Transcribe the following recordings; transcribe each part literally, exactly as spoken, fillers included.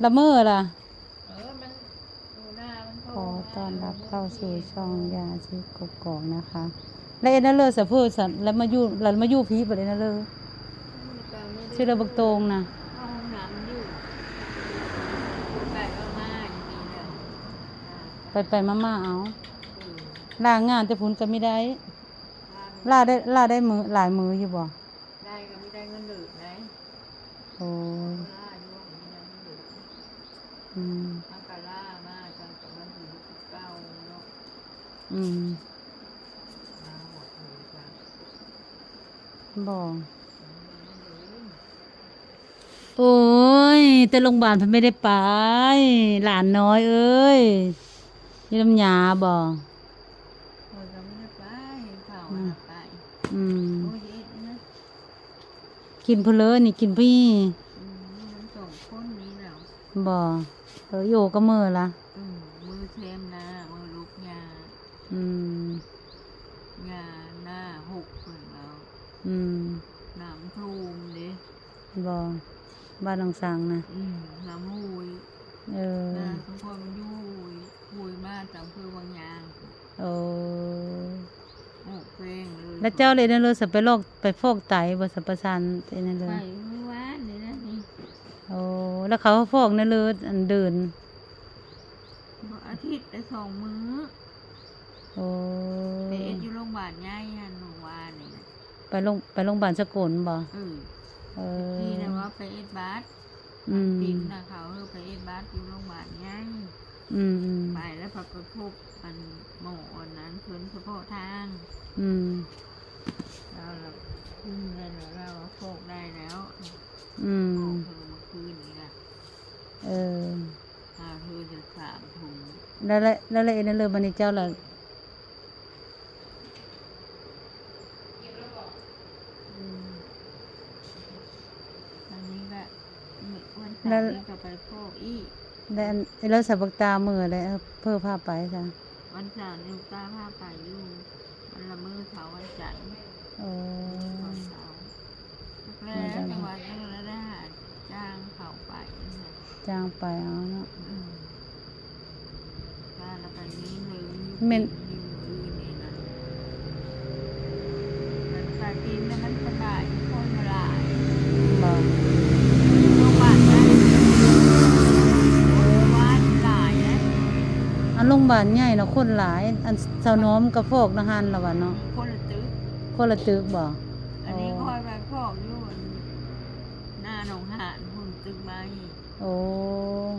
ตะเมอล่ะ เออ มัน ดูหน้ามันโทร ขอต้อนรับเข้าสู่ช่องยาชีพกกอกนะคะ แล้วเอ็นเดอร์เลิศสะเพิ่นสันแล้วมาอยู่ แล้วมาอยู่พี้บ่ได้นะเลย มันก็ไม่ได้ ชื่อเรื่องบักโตงนะ เข้าห้องน้ำอยู่ ไปก็มาอย่างนี้เลย อ่า ไปไปมามาเอา อืม ลางานแต่พุ้นก็ไม่ได้ ลาได้ ลาได้มือ หลายมืออยู่บ่ ได้ก็ไม่ได้เงินเดือนไง โอ้ ลาอยู่ไม่ได้เงินเดือน อืม มันก็ลามาตั้งแต่วันที่ยี่สิบเก้าเนาะ อืม มาหอดนี่ก็ บ่ ไม่ได้เงินเดือน โอ้ย แต่โรงพยาบาลเพิ่นไม่ได้ไป หลานน้อยเอ้ย อยู่นำยาบ่ ข้อยก็ไม่ได้ไป เขา อืม น่ะไป อืม โอ้ย เฮ็ดนะ กินเพนเลยนี่ กินพี่ อืม มันสองคนนี้แล้ว บ่ เออ โยก็มือละ อืม มือแซมหน้า มือลูกยา อืม ยาหน้าหกเพิ่นแล้ว อืม น้ำท่วมเด้ บ่ บ้านหนองสังนะ อืม น้ำห้วย เออ นาสมพรมันอยู่ห้วย ห้วยมาจากอำเภอวังยาง โอ้ ออกแพงเลย แล้วเจ้าเลยนั่นเลยสิไปลอก ไปฟอกไตบ่ สิประสานไอ้นั่นเลย ไปเมื่อวานนี่นะนี่ โอ้ แล้วเขาฟอกนั่นเลยอันเดิน บ่ อาทิตย์ละสองมื้อ โอ้ ไปเอ็ดอยู่โรงพยาบาลใหญ่หั่นเมื่อวานนี่นะ ไปโรง ไปโรงพยาบาลสกลบ่ เออ เออ นี่นะว่าไปเอ็ดบัตร อืม ปิ่นนะเขา เออ ไปเอ็ดบัตรอยู่โรงพยาบาลใหญ่ อืม อืม ไปแล้วพอไปพบอันหมออันนั้น ศูนย์เฉพาะทาง อืม แล้วเรา อืม แล้วเรา เราฟอกได้แล้ว อืม บอกเธอเมื่อคืนนี้นะ เออ อ่า เธอจะสามถุง แล้ว แล้ว แล้ว แล้วเอ็นนั่นเลย บัดนี้เจ้าล่ะ อืม อันนี้ก็ มื้อวันเสาร์ แล้ว นี่ก็ไปฟอกอีก แล้วอัน แล้วสัปดาห์มื้ออะไร เออ เพิ่นพาไปซะ วันเสาร์นี่ลูกตาพาไปอยู่ มันละมื้อเสาร์วันจันทร์ โอ้ ตอนเช้า แรกๆ แต่ว่ายังได้หาจ้างเขาไปนั่นแหละ จ้างไปเอาเนาะ อืม พาเราไปนี่เลย แม่น อยู่อื่นนี่นะ มันไปกินแล้วมันสบาย คนบ่หลาย บ่ โรงพยาบาลนะ โรงพยาบาลหลายนะ อันโรงพยาบาลใหญ่เนาะ คนหลาย อันสาวน้อมก็ฟอกนะหั่นละวะเนาะ คนละตึก คนละตึกบ่ อันนี้ อ๋อ ข้อยไปฟอกอยู่หน้าหนองหาน คนตึกไม้ โอ้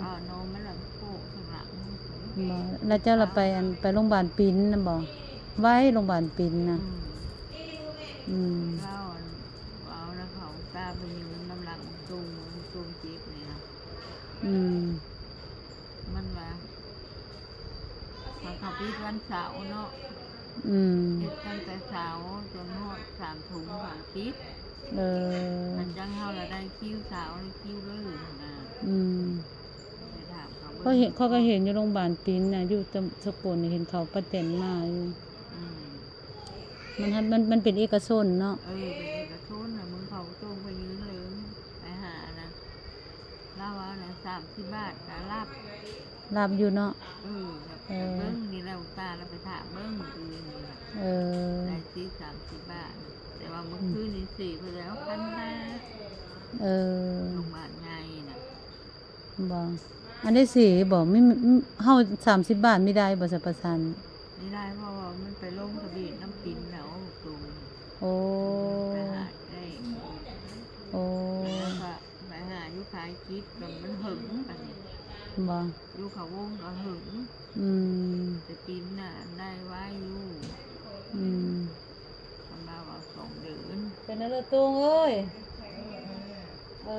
เอาน้องมันละโปะข้างหลัง บ่ แล้วเจ้าละไปอัน ไปโรงพยาบาลปิ่นน่ะบ่ ไว้โรงพยาบาลปิ่นน่ะ อืม อืม เล่าอัน เอาแล้วเขาตาไปยืนน้ำหลังตรง ตรงเจ็บนี่นะ อืม มันว่า มันเขาปิดวันเสาร์เนาะ อืม เฮ็ดตั้งแต่เช้าจนฮอดสามทุ่มเขาปิด เออ มันจังเฮาละได้คิวเช้า ได้คิวเลยนะ อืม ไปถามเขาเบิ่ง เขาเห็น เขาก็เห็นอยู่โรงพยาบาลปิ่นน่ะ อยู่ตะ สกลน่ะ เห็นเขาป้าแตนมาอยู่ อืม มัน มัน มันเป็นเอกชนเนาะ เออ เป็นเอกชนน่ะ มึงเขาจงไปยืนเลย ไปหานะ ลาวว่านะ สามสิบบาทก็รับ รับอยู่เนาะ เออ เออ เบิ่งนี่แหละ ตาเราไปถามเบิ่งมื้ออื่นนี่แหละ เออ ได้สิบ สามสิบบาท แต่ว่าเมื่อคืนนี่เสียไปแล้วพันห้า เออ โรงพยาบาลใหญ่น่ะ บ่ อันได้เสียบ่ มี มี เฮาสามสิบบาทมีได้บ่ สัปปะทาน ไม่ได้ เพราะว่ามันไปลงทะเบียนนำปิ่นแล้วตรง โอ้ ไปหาได้ โอ้ แล้วก็ ไปหาอยู่ขายกิจ แล้วมันเหิงอันนี้ บ่ อยู่เขาวงก็เหิง อืม แต่ปิ่นน่ะได้ไว้อยู่ อืม คันว่าว่าสองเดือน เป็นอะไรตุงเอ้ย เอ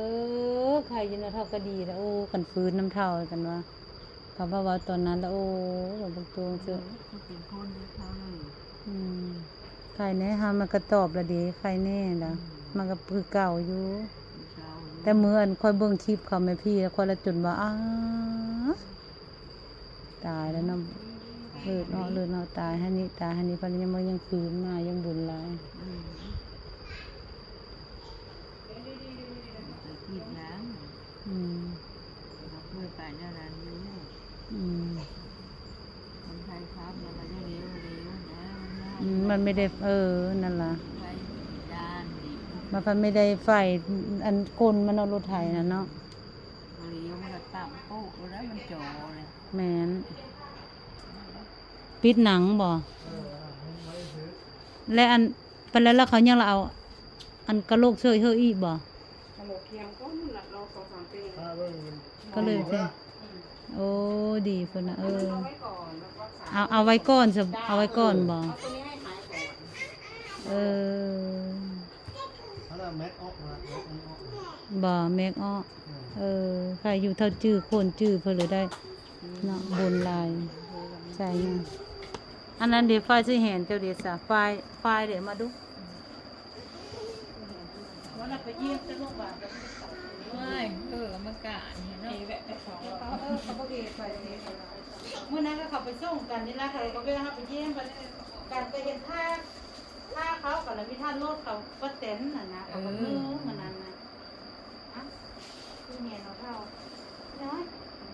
อ ใครยินว่าเท่าก็ดีแล้ว โอ้ กันฟื้นน้ำเท่ากันว่า เขาบอกว่าตอนนั้นแล้ว โอ้ บอกตุงเจอ เออ เขาเป็นคนเดียวเขาเลย อืม ใครแน่ฮะ มันก็ตอบละเด้ ใครแน่ละ อืม มันก็คือเก่าอยู่ คือเก่าอยู่ แต่มื้ออันข้อยเบิ่งคลิปเขาแม่พี่ แล้วข้อยละจนว่า อ้า ตายแล้วเนาะ เลือดออก เลือดออก ตายฮะนี่ ตายฮะนี่ เพราะยังบ่ยังฟื้นมา ยังบุญหลาย อืม ไปกรีดยาง อืม แล้วเพิ่ แนวนั้นอยู่ อืม คนไทยครับแล้วก็เร็วเร็วนะ อืมมันไม่ได้ เออ นั่นล่ะ ไทยด้านนี้ มันพันไม่ได้ไฟอันกลมันเอารถไถนะเนาะ เร็วมันก็ต่ำโป๊ะแล้วมันจ่อเลย แมน ปิดหนังบ่ และอันไปแล้วแล้วเขายังละเอา อันกะโหลกเชยเฮออีกบ่ กะโหลกเคียงก็มันละรอสองสามปี ถ้าเบิ่งมัน ก็เลยเชยโอ้ ดีเพิ่นนะเออ เอาไว้ก่อนแล้วก็สาม เอาเอาไว้ก่อนซะเอาไว้ก่อนบ่ เอาตัวนี้ให้หายก่อน เออ ถ้าเราแม็กออกมาแม็กมันออกมา บ่แม็กออก อืม เออใครอยู่เท่าจื้อโคนจื้อเพิ่นเลยได้เนาะบุญหลายใช่อันนั้นเดี๋ยวฝ้ายสิเห็นเจ้าเดี๋ยวสะฝ้ายฝ้ายเดี๋ยวมาดู ว่าเราไปเยี่ยมที่โรงพยาบาล ไม่เออมันกะเห็นเนาะ เอแวะไปสองรอบ เขาเออเขาบอกเอไปเนี่ยเมื่อนั้นก็เขาไปส่งกันนี่ละเขาก็ไปหาไปเยี่ยมกันกันไปเห็นท่าท่าเขากับแล้วมีท่านรถเขาป้าแตนน่ะนะเขาก็เออเมื่อนั้นนะอ่ะคือเมียเราเท่าน้อย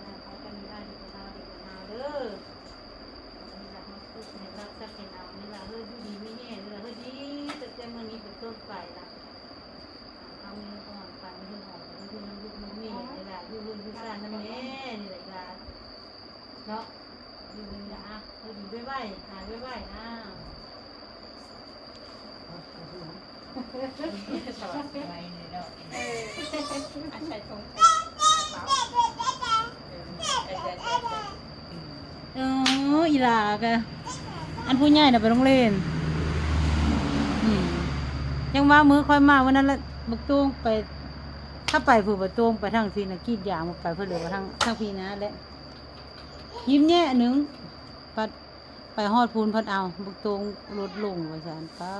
นะเขาจะมีท่าดีกว่าเราดีกว่าเราเด้อนี่ละเขาพูดเนี่ยรักสักเป็นเอานี่ละเฮ้ยอยู่ดีไม่แย่นี่ละเฮ้ยดีตั้งแต่เมื่อนี้เป็นต้นไปละ เอาเงินก่อนปันเงินออกเงินลูกน้องแม่นี่แหละอยู่เงินอยู่ซ่านน้ำแม่นี่แหละจ้ะเนาะอยู่เงินละอ่ะเออดีไว้ไว้หายไว้ไว้อ้าว ถอดไว้เลยเนาะ เอออาศัยทง เอออีหลากะอันผู้ใหญ่น่ะไปโรงเรียนอืมยังว่ามื้อค่อยมาวันนั้นละบักตวงไป ถ้าไปผู้บักตวงไปทางที่น่ะกรีดยางมาไปเพิ่นเลยว่าทางทางพี่นะและยิ้มแย้หนึ่งพัดไปฮอดพูนพัดเอาบักตวงลดลงว่าซั่นเป้า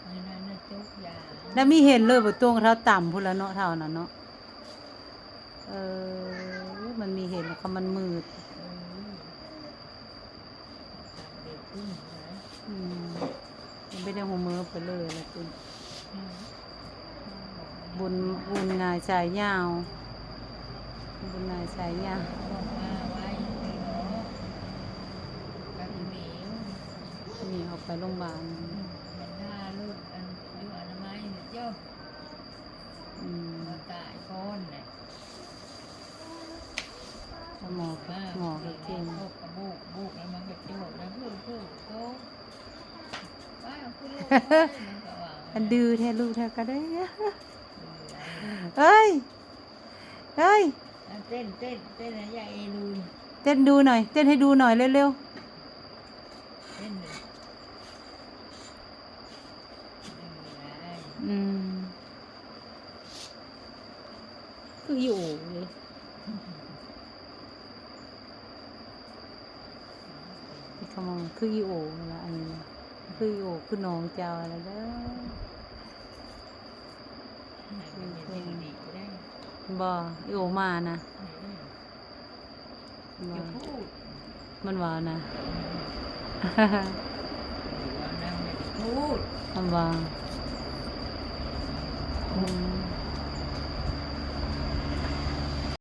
อันนั้นน่ะจุกยา แล้วมีเห็นเลยบักตวงเท่าต่ำพูนละเนาะเท่านั้นเนาะ เออ มันมีเห็นแล้วก็มันมืด เออเด็กขึ้นนะ อืมยังไม่ได้หัวมือไปเลยละคุณ อืม บุญบุญนายสายยาว บุญนายสายยาว บอกว่าไว้เนาะกับอีเมล นี่เอาไปโรงพยาบาล มันด่าลูกอันอยู่อนามัยเนี่ยเจ้า อืม มาตายก้อนเนี่ย หมอหมอก็เก่ง พวกกระบุกบุกแล้วมันก็โจกแล้วเพื่อเพื่อโตว่าคือลูกมันก็ว่า อันดื้อแท้ลูกแท้ก็ได้ เอ้ย เอ้ย อ่ะเต้นเต้นเต้นนะยายเอลุย เต้นดูหน่อย เต้นให้ดูหน่อยเร็ว เต้นเลย ๆ อืม คืออีโอเลย ที่เขามองคืออีโอละอันนี้นะคืออีโอคือน้องเจ้าอะไรเด้อ ให้มันเป็นเรื่องดีก็ได้ บ่อีโอมานะ อืม บ่ อย่าพูด มันว่านะ เดี๋ยวนั่งไม่ได้พูด มันว่าอืม